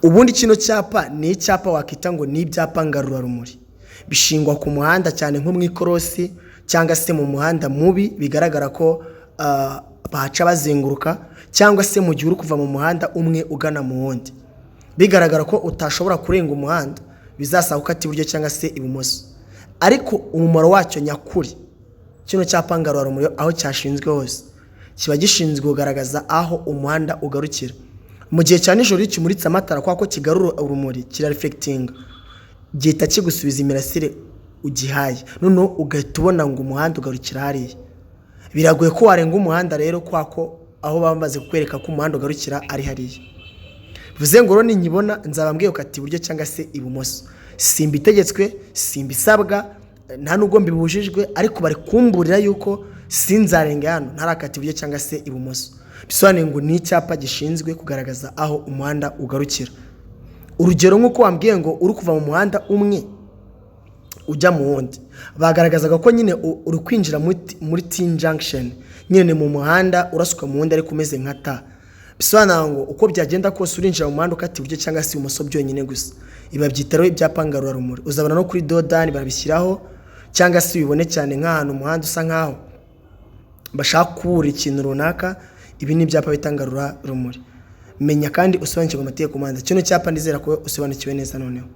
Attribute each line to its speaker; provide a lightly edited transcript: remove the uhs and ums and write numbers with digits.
Speaker 1: Ubundi kino cyapa ni icyapa wakita ngo ni ibyapa ngarurarumuri. Bishingwa ku muhanda cyane nko mu ikorosi cyangwa se mu muhanda mubi bigaragara ko bahaca bazenguruka, cyangwa se mu gihe uri kuva mu muhanda umwe ugana mu wundi, bigaragara ko utashobora kurenga umuhanda, bizasaba gukata iburyo cyangwa se ibumoso. Ariko umumaro wacyo nyakuri, kino cyapa ngarurarumuri aho cyashinzwe hose kiba gishinzwe kugaragaza aho umuhanda ugarukira. Mu gihe cya nijoro iyo kimuritse amatara, kubera ko kigarura urumuri, kirareflectinga, gihita kigusubiza imirasire ugihaye, noneho ugahita ubona ngo umuhanda ugarukira hariya. Biragoye ko warenga umuhanda rero, kubera ko aho baba bamaze kukwereka ko umuhanda ugarukira ari hariya. Bivuze ngo rero ninyibona nzaba mbwiye gukata iburyo cyangwa se ibumoso. Simbitegetswe, simbisabwa, nta nubwo mbibujijwe, ariko bari kumburira yuko sinzarenga hano ntarakata iburyo cyangwa se ibumoso. Bisobanuye ngo ni icyapa gishinzwe kugaragaza aho umuhanda ugarukira. Urugero, nk'uko wambwiye ngo uri kuva mu muhanda umwe ujya mu wundi, bagaragazaga ko nyine uri kwinjira muri T junction, nyine ni mu muhanda urasuka mu wundi ariko umeze nka T. Bisobanura ngo uko byagenda kose urinjira mu muhanda ukata iburyo cyangwa se ibumoso byonyine gusa. Ibi babyita rero ibyapa ngarurarumuri. Uzabona no kuri dodani barabishyiraho, cyangwa se ubibone cyane nk'ahantu umuhanda usa nk'aho bashaka kubura ikintu runaka. Ibi ni ibyapa bita ngarurarumuri. Menya kandi usobanukirwe amategeko y'umuhanda. Kino cyapa ndizera ko usobanukiwe neza noneho.